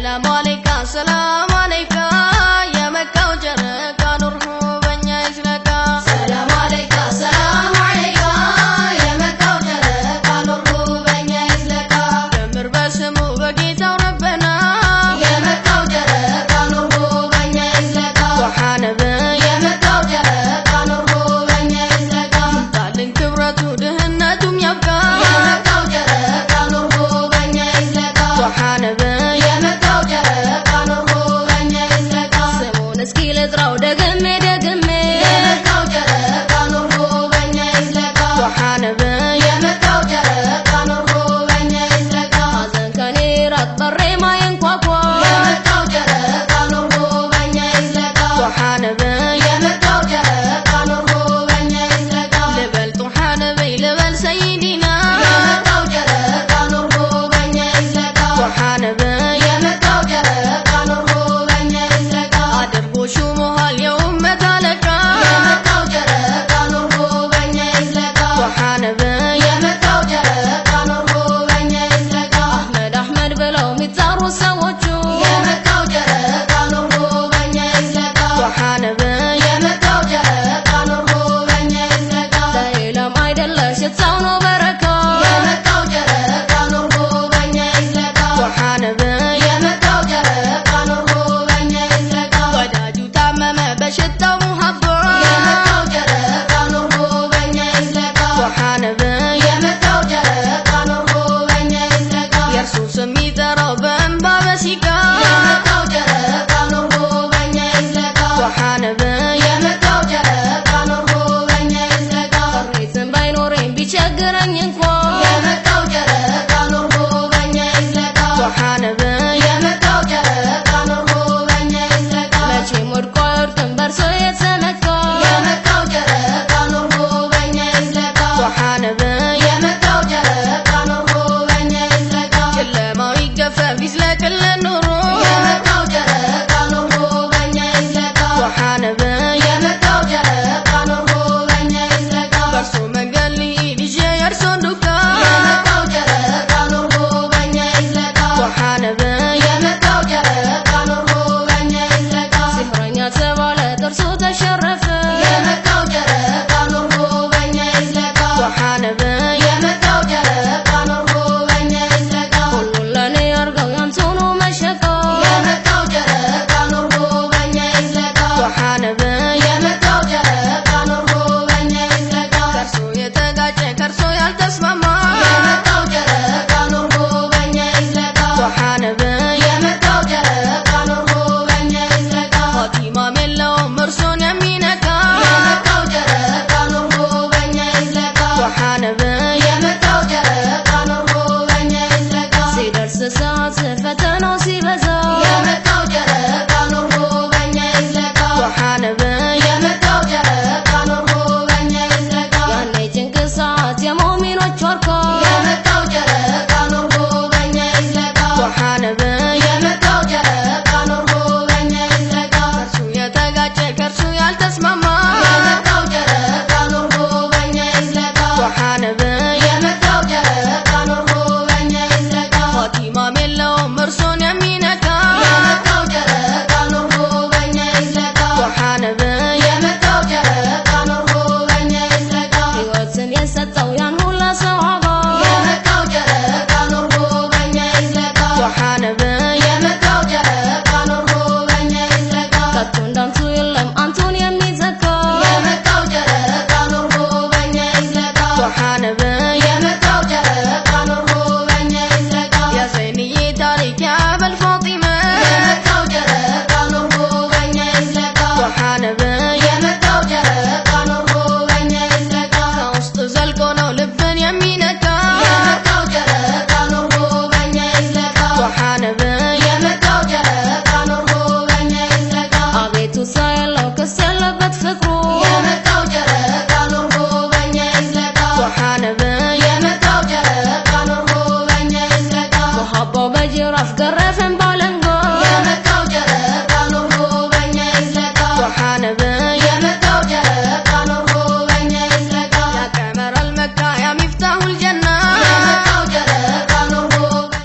ሰላም አለይካ ሰላም አለይካ የመካው ጨረቃ ኑርሁ በእኛ ይዝለቃ። ሰላም አለይካ ሰላም አለይካ የመካው ጨረቃ ኑርሁ በእኛ ይዝለቃ። ጀምር በስሙ በጌታው ረበና የመካው ጨረቃ ኑርሁ በእኛ ይዝለቃ። ጦሓ ነብይ የመካው ጨረቃ ኑርሁ በእኛ ይዝለቃ። ጣልን ክብረቱ ድህነቱም ያብቃ። የመካው ጨረቃ ኑርሁ በእኛ ይዝለቃ። ጦሓ ነብይ የመካው ጨረቃ ኑርሁ በእኛ ይዝለቃ። ስሙን እስኪ ልጥራው ደግሜ ደግሜ የመካው ጨረቃ ኑርሁ በእኛ ይዝለቃ። ጦሓ ነብይ የመካው ጨረቃ ኑርሁ በእኛ ይዝለቃ። ሐዘን ከኔ ራቅ በሬ ማይንኳኳ የመካው ጨረቃ ኑርሁ በእኛ ይዝለቃ። ጦሓ ነብይ የመካው ጨረቃ ኑርሁ በእኛ ይዝለቃ። ልበል ጦሓ ነብይ ልበል ሰይዲና የመካው ጨረቃ ኑርሁ በእኛ ይዝለቃ። ጦሓ ነብይ የመካው ጨረቃ ኑርሁ በእኛ ይዝለቃ። አድርጎ ሹሞሃል የኡመት አለቃ የመካው ጨረቃ ኑርሁ በእኛ ይዝለቃ። ጦሓ ነብይ የመካው ጨረቃ ኑርሁ በእኛ ይዝለቃ። አሕመድ አሕመድ ብለው የሚጠሩ ሰዎቹ የመካው ጨረቃ ኑርሁ በእኛ ይዝለቃ። ጦሓ ነብይ የመካው ጨረቃ ኑርሁ በእኛ ይዝለቃ። ለሌላም አይደለ ሽታው ነው በረካ የመካው ጨረቃ ኑርሁ በእኛ ይዝለቃ። ጦሓ ነብይ የመካው ጨረቃ ኑርሁ በእኛ ይዝለቃ። ወዳጁ ታመመ በሽታው ሙሀባ የመካው ጨረቃ ኑርሁ በእኛ ይዝለቃ። ጦሓ ነብይ የመካው ጨረቃ ኑርሁ በእኛ ይዝለቃ። የእርሱ ስም የሚጠራው በእንባ በሲቃ የመካው ጨረቃ ኑርሁ በእኛ ይዝለቃ። ጦሓ ነብይ የመካው ጨረቃ ኑርሁ በእኛ ይዝለቃ። ቅሬትም ባይኖረኝ ቢቸግረኝ እንኳ የመካው ጨረቃ ኑርሁ በእኛ ይዝለቃ። ጦሓ ነብይ የመካው ጨረቃ ኑርሁ በእኛ ይዝለቃ። መቼም ወድቆ አይወድቅም በእርሱ የተመካ የመካው ጨረቃ ኑርሁ በእኛ ይዝለቃ። ጦሓ ነብይ የመካው ጨረቃ ኑርሁ በእኛ ይዝለቃ። ጨለማው ይገፈፍ ይዝለቅልን ኑሩ የመካው ጨረቃ ኑርሁ በእኛ ይዝለቃ። ጦሓ ነብይ የመካው ጨረቃ ኑርሁ በእኛ ይዝለቃ። በእርሱ መንገድ ልሂድ ይዤ የእርሱን ዱካ የመካው ጨረቃ ኑርሁ በእኛ ይዝለቃ። ጦሓ ነብይ የመካው ጨረቃ ኑርሁ በእኛ ይዝለቃ። ሲሕረኛ ተባለ ጥርሱ ተሸረፈ የመካው ጨረቃ ኑርሁ በእኛ ይዝለቃ። ጦሓ ነብይ የመካው ጨረቃ ኑርሁ በእኛ ይዝለቃ። ሁሉን ለእኔ አርገው ያንተኑ መሸቃ የመካው ጨረቃ ኑርሁ በእኛ ይዝለቃ። ጦሓ ነብይ የመካው ጨረቃ ኑርሁ በእኛ ይዝለቃ። ከእርሱ የተጋጨ ከእርሱ ያልተስማማ የመካው ጨረቃ ኑርሁ በእኛ ይዝለቃ። ጦሓ ነብይ የመካው ጨረቃ ኑርሁ በእኛ ይዝለቃ። ፋቲማም የለውም እርሱን የሚነካ የመካው ጨረቃ ኑርሁ በእኛ ይዝለቃ። ጦሓ ነብይ የመካው ጨረቃ ኑርሁ በእኛ ይዝለቃ። ሲደርስ ሰዓት ፈተናው ሲበዛ የመካው ጨረቃ ኑርሁ በእኛ ይዝለቃ። ጦሓ ነብይ የመካው ጨረቃ ኑርሁ በእኛ ይዝለቃ። ያኔ ጭንቅ ሰዓት የሙእሚኖች ዋርካ የመካው ጨረቃ ኑርሁ በእኛ ይዝለቃ። ጦሓ ነብይ የመካው ጨረቃ ኑርሁ በእኛ ይዝለቃ። ከእርሱ የተጋጨ ከእርሱ ያልተስማማ የመካው ጨረቃ ኑርሁ በእኛ ይዝለቃ። ጦሓ ነብይ የመካው ጨረቃ ኑርሁ በእኛ ይዝለቃ። ፋቲማም የለውም እርሱን የሚነካ የመካው ጨረቃ ኑርሁ በእኛ ይዝለቃ። ጦሓ ነብይ የመካው ጨረቃ ኑርሁ በእኛ ይዝለቃ። ሕይወትን የሰጠው ያን ሁላ ሰሃባ የመካው ጨረቃ ኑርሁ በእኛ ይዝለቃ። ጦሓ ነብይ የመካው ጨረቃ ኑርሁ በእኛ ይዝለቃ። ከቶ እንዳንቱ የለም አንቱን የሚተካ የመካው ጨረቃ ኑርሁ በእኛ ይዝለቃ። ጦሓ ነብይ የመካው ጨረቃ ኑርሁ በእኛ ይዝለቃ። የዘይንዬ ታሪክ ያበል ፋጢማ የመካው ጨረቃ ኑርሁ በእኛ ይዝለቃ። ጦሓ ነብይ የመካው ጨረቃ ኑርሁ በእኛ ይዝለቃ። ከውስጥ ዘልቆ ነው ልብን የሚነካ የመካው ጨረቃ ኑርሁ በእኛ ይዝለቃ። ጦሓ ነብይ የመካው ጨረቃ ኑርሁ በእኛ ይዝለቃ። አቤቱ ሳያለው ክስ ያለበት ፍቅሩ የመካው ጨረቃ ኑርሁ በእኛ ይዝለቃ። ጦሓ ነብይ የመካው ጨረቃ ኑርሁ በእኛ ይዝለቃ። ሙሐባው በጅራፍ ገረፈን